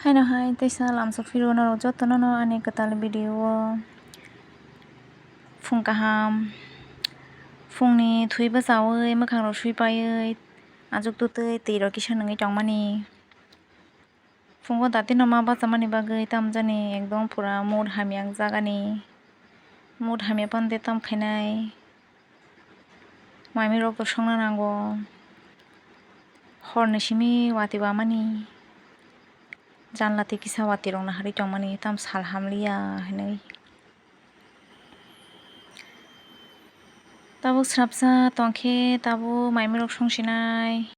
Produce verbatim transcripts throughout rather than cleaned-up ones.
Haino hai teisa lamsok phiro norok jotono no ani kwtal video o phung kaham, phungni thwi bwchaui mwkhang rok swi paiwi, achuk tutwi twi rok kisa nungwi tongmani. Phungo dati no ma bachamani bagwi tamjani ekdom pura mood hamya wngjak ani. Mood hamya phano de tam khainai. Mami rok to songna nango. Horni simi watwi wamani. Janla twi kisa watwi rok naharwi tongmani tam sal hamliya hinwi. Tabuk srapsa tongkhe tabuk mami rok songsinai.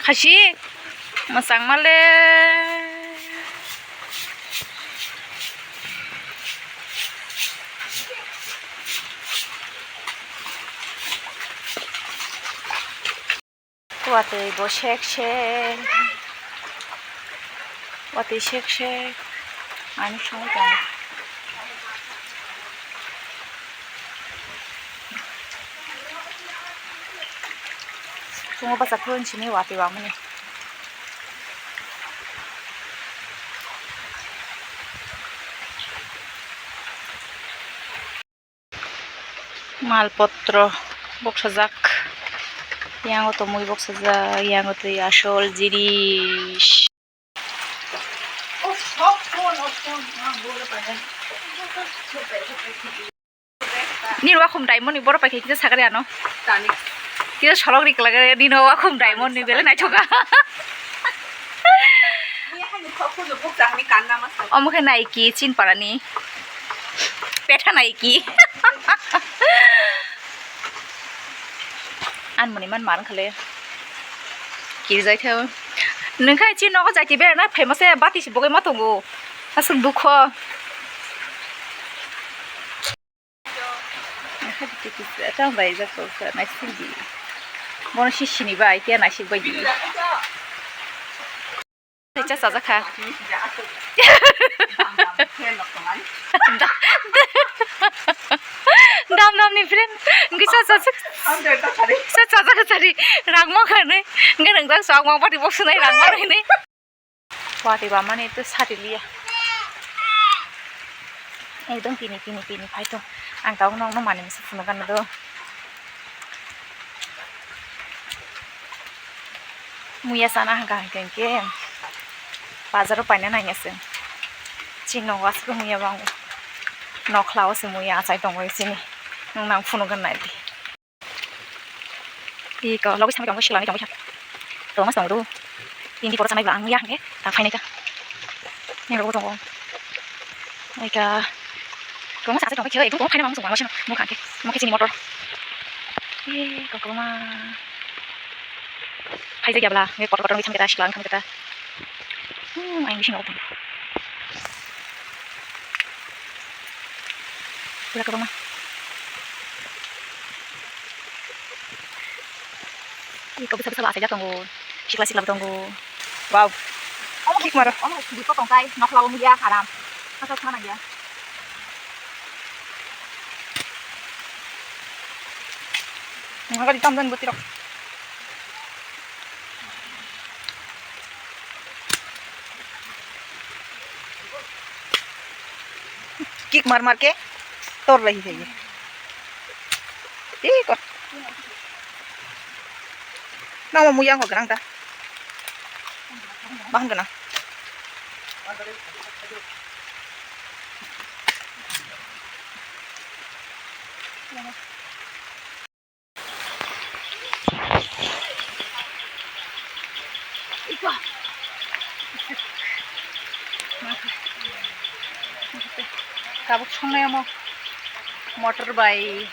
Khasi mwchang male. Watwi bo sek sek, watwi sek sek ani songwi tongo. Phungo bachak phuru simi watwi wamani. Malpotro boksajak, yango tongmui boksajak, yango twi asol jinis. Nini wakhum daimoni borok pai khe kisa sakari ano. Kisa solok ri kwlagari nini wakhum daimoni belai naithoka. Omo khe Nike Chinparani. Petha Nike. Anmoni man mar khale. Kirijai theo. Nungkhai chi nogo jaiti berana phaima se bati se bogoi ma tongo. Asuk dukho. Tang bai jak to sa naisik di. Bono si sini bai khe naisik bai di. Cha chajak kha. Dam dam ni friend. Ngi cha chajak. Cha chajak chari. Rang ma kha ne. Ngi rang jak sa ma pati bo sunai rang ma ne. Wati ba mani to sari liya. Ekdom pini pini pini phai to. Ang tau nokno mani misa phunukgana do. Muya chana hwnkha hwnkhe bazaro paina nangya chwng. Chini nogo aswk muya bango. Nokhlao se muya achai tongo chini. Nwng nang phunukgana naidi. Iko logwi samai tongo, silani tongwi kha. Tongma tong do. Tini poro sanai bwla ang ya hwnkhe ta phainai ta. Ni rogo tongo. Aika. Tongma sa tongwi khe ekdom tong phainai ma muchung ma sino. Mukha khe. Mukha chini motor. Iko koma. Phaijak ya bwla. Nge kotor kotor ngi thangkhe ta sikla ang thangkhe ta. Hmm, ang bisingo tong. Pura kwbangma. Iko bwsa bwsa bo achaijak tongo. Sikla sikla bo tongo. Wow. Omo kick maro. Omo kick ko tongkai. Nokla bo muya haram. Asa sana ya. Nang gari tam dan butirok. Kick mar mar ke tor lai hi. Iko. Nang mo muyang ko grang ta. Bahan kana. Tabuk songnai omo motor bai.